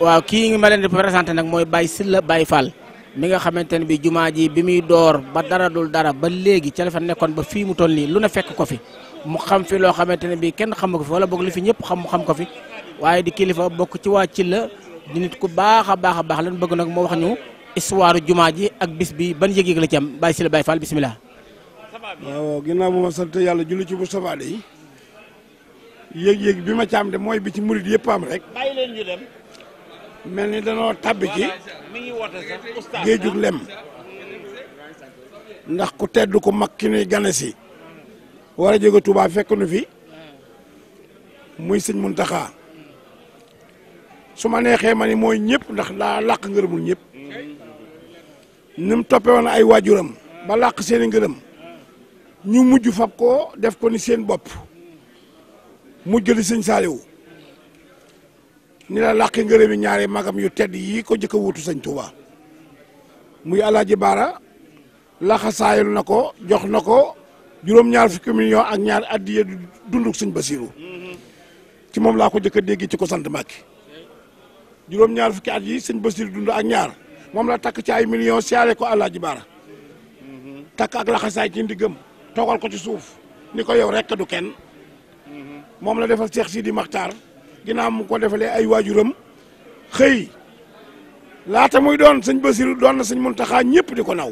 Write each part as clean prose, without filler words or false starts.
waaw kii ma leen di présenté nag mooy Baye Sylla Baye Fall mi nga xamante ne bi jumaa ji bi muy door ba dara dul dara ba léegi ca la fa nekkoon ba fii mu toll nii lu ne fekk ko fi mu xam fi loo xamante ne bi kenn xamu ko fi wala boog li fi ñëpp xam mu xam ko fi waaye di kilifa bokk ci waa Sylla di nit ku baax a baax a baax lan bëgg nag moo wax ñu histoire jumaa ji ak bis bi ban yëg-yëg la ci am Baye Sylla Baye Fall bisimilah. waaw ginnaaw bu ma sant yàlla julli ci Moustapha de yëg-yëg bi ma ci am de mooy bi ci murid yëpp am rek. bàyyi leen ñu dem. mel ni danoo tabbi ci géejug lem ndax ku tedd ku mag ki nuy gane si war a jóge Touba fekk nu fi muy sëñ Muntaxa su ma neexee ma ni mooy ñëpp ndax daa làq ngërëmul ñëpp ni mu toppe woon ay waajuram ba làq seen i ngërëm ñu mujj fab ko def ko ni seen bopp mujj li sëñ Saaliwu ni la làqi ngërëm yi ñaari magam yu tedd yii ko jëkk a wuutu sëñ Touba muy Alaaji Baara laxasaayul na ko jox na ko juróom-ñaar fukki million ak ñaar addiya dunduk sëñ Basiru ci moom laa ko jëkk a dégg ci ko sant Mbàkke juróom-ñaar fukki at yi sëñ Basiru dund ak ñaar moom la takk ci ay millions siyaare ko Alaaji Baara takk ak laxasaay ci ndiggam toogal ko ci suuf ni ko yow rekk du kenn moom la defal Cheikh Sidi Makhtar ginnaaw mu ko defalee ay waajuram xëy laata muy doon sëñ Basiru doon na sëñ Muntaxa ñëpp di ko naw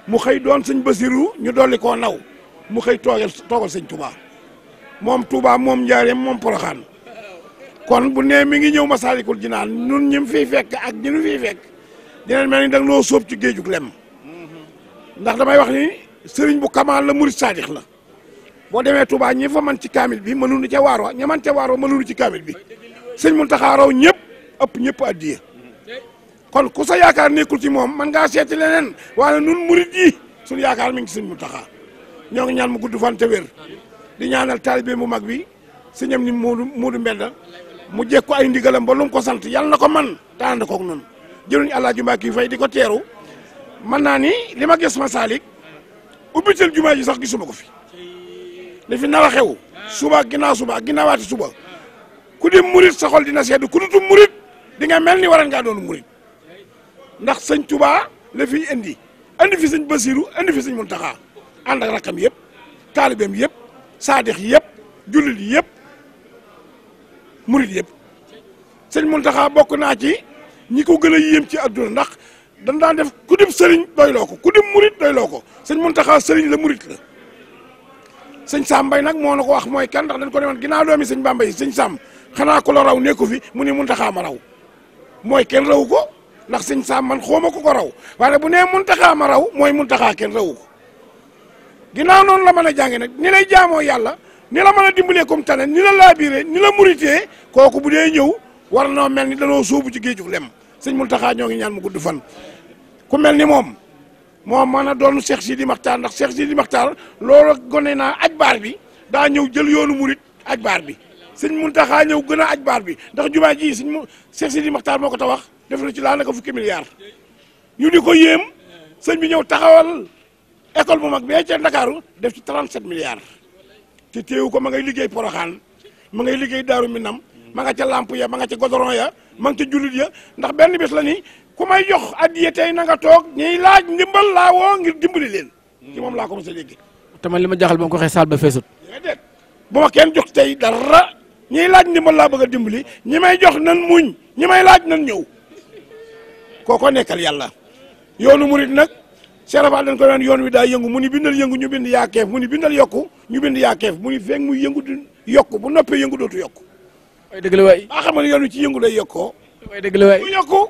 mu xëy doon sëñ Basiru ñu dolli koo naw mu xëy toogal sëñ Touba moom Touba moom Njaareem moom Poroxaan kon bu nee mi ngi ñëw Masaalikul Jinaan ñun ñi fiy fekk ak ñi ñu fiy fekk dinañ mel ni da nga noo sóob ci géejug lem ndax damay wax ni sëriñ bu kamaan la murid saadix la boo demee Touba ñi fa man ci kaamil bi mënuñu ca waar wa ña man ca waar wa mënuñu ci kaamil bi sëñ Muntaxa raw ñëpp ëpp ñëpp addiye kon ku sa yaakaar nekkul ci moom man ngaa seeti leneen waaye nun murid yi suñu yaakaar mi ngi ci sëñ Muntaxa ñoo ngi ñaan mu gudd fan te wér di ñaanal taalibe mu mag bi sëñam ni Muudu Mbenda mu jekku ay ndigalam ba lu mu ko sant yàlla na ko man te ànd koog noonu jëluñu Alaaji Mbàkke Fay di ko teeru man naa ni li ma gis Masaalik ubbitel jumaa ji sax gisuma ko fi li fi nar a xew suba ginnaaw suba ak ginnaawaati suba ku di murit sa xol dina sedd ku dutu murit di nga mel ni waran ngaa doon murit ndax sëñ Touba la fiy indi fi sëñ Basiru indi fi sëñ Muntaxa ànd ak rakkam yëpp taalibeem yëpp saadix yëpp jullit yëpp murit yëpp sëñ Muntaxa bokk naa ci ñi ko gën a yéem ci adduna ndax dañ daan def ku dib sëriñ doyloo ko ku dib murit doyloo ko sëñ Muntaxa sëriñ la murit la sëñ Sam Mbay nag moo na ko wax mooy kan ndax dañ ko demoon ginnaaw doomi sëñ Bamba yi sëñ Sam xanaa ko la raw nekku fi mu ni Muntaxa ma raw mooy kenn rawu ko ndax sëñ Sam man xooma ko raw waaye bu nee Muntaxa ma raw mooy Muntaxa kenn rawu ko ginnaaw noonu la mën a jànge nag ni lay jaamoo yàlla ni la mën a dimbalee comme tane ni la laabiree ni la muritee kooku bu dee ñëw war noo mel ni danoo sóobu ci géejug lem sëñ Muntaxa ñoo ngi ñaan mu gudd fan ku mel ni moom mën a doon Cheikh Sidi Makhtar ndax Cheikh Sidi Makhtar loolu gone naa aj baar bi daa ñëw jël yoonu murit aj baar bi sëñ Muntaxa ñëw gën a aj baar bi ndax jumaa ji Cheikh Sidi Makhtar moo ko tabax def na ci laa naka fukki milliards ñu di ko yéem sëñ bi ñëw taxawal école bu mag bee ca Ndakaaru def ci 37 milliards te teewu ko ma ngay liggéey Poroxaan ma ngay liggéey Daaru Minam ma nga ca lamp ya ma nga ca godoron ya ma nga ca jullit ya ndax benn bés la ni ku may jox addiye tey na nga toog ñiy laaj ndimbal laa woo ngir dimbali leen ci moom laa ko mos a dégg te man li ma jaaxal ba mu ko waxee saal ba feesut déedéet bu ma kenn jox tey dara ñiy laaj ndimbal laa bëgg a dimbali ñi may jox nan muñ ñi may laaj nan ñëw kooko nekkal yàlla yoonu murit nag Cheikh Rafal dañ ko naan yoon wi daa yëngu mu ni bindal yëngu ñu bind yaa keef mu ni bindal yokku ñu bind yaa keef mu ni feeg muy yëngu di yokku bu noppee yëngu dootu yokku way dëgg la waay baa xam ne yoon wi ci yëngu lay yokkoo way dëgg la waay ku yokku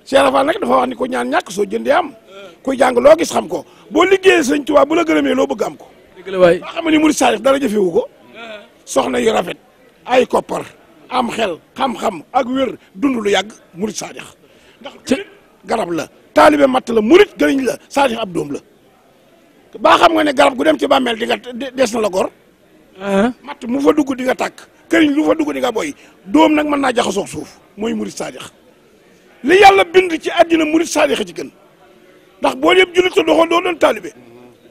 Cheikh Rafal nag dafa wax ni ko ñaan ñàkk soo jëndee am kuy jàng loo gis xam ko boo liggéeyee sëñ Tuubaa bu la gërëmee loo bëgg am ko dëgg la waay baa xam ne murid saadix dara jëfewu ko soxna yu rafet ay koppar am xel xam-xam ak wér dund lu yàgg murid saadix ndax garab la taalibe matt la murit gëriñ la saadix ab doom la baa xam nga ne garab gu dem ci bàmmeel di nga des na la gor matt mu fa dugg di nga tàkk këriñ lu fa dugg di nga boy doom nag mën naa jaxasoog suuf mooy murit saadix li yàlla bind ci àddina murit saadix a ci gën ndax boo yëpp jullit sa doxoon doo doon taalibe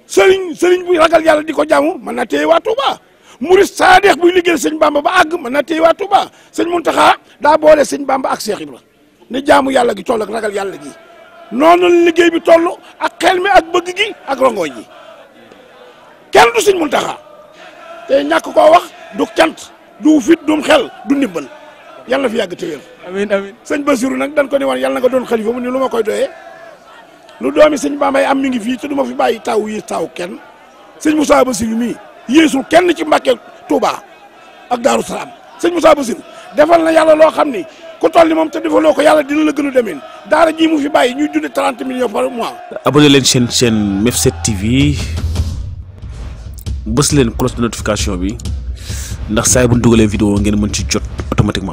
sëriñ bu ragal yàlla di ko jaamu mën na téye waa Tuuba murid saadeex buy liggéeyal sëñ Bamba ba àgg mën na téye waa Touba sëñ Muntaxa daa boole sëñ Bamba ak Cheikh Ibra ne jaamu yàlla gi toll ak ragal yàlla gi noonu la liggéey bi toll ak xel mi ak bëgg gi ak rongoñ ji kenn du sëñ Muntaxa te ñàkk koo wax du cant du fit du xel du ndimbal yàlla na fi yàgg te wér. amiin amiin. sëñ Basiru nag dañ ko ne woon yàlla na nga doon xalifa mu ni lu ma koy doyee lu doomi sëñ Bambay am mi ngi fii te du ma fi bàyyi taw yi taw kenn sëñ Moussa Basiru mii yéesul kenn ci Mbàkke Touba ak Daaru Salaam sëñ Moussa Basiru defal na yàlla loo xam ni ku toll ni moom te defaloo ko yàlla dina la gën a demeen daara ji mu fi bàyyi ñuy dunde 30 millions par mois. abonné leen chaîne Mef7 TV bës leen cloche de notification bi ndax saa bu ñu dugalee vidéo ngeen mën ci jot automatiquement.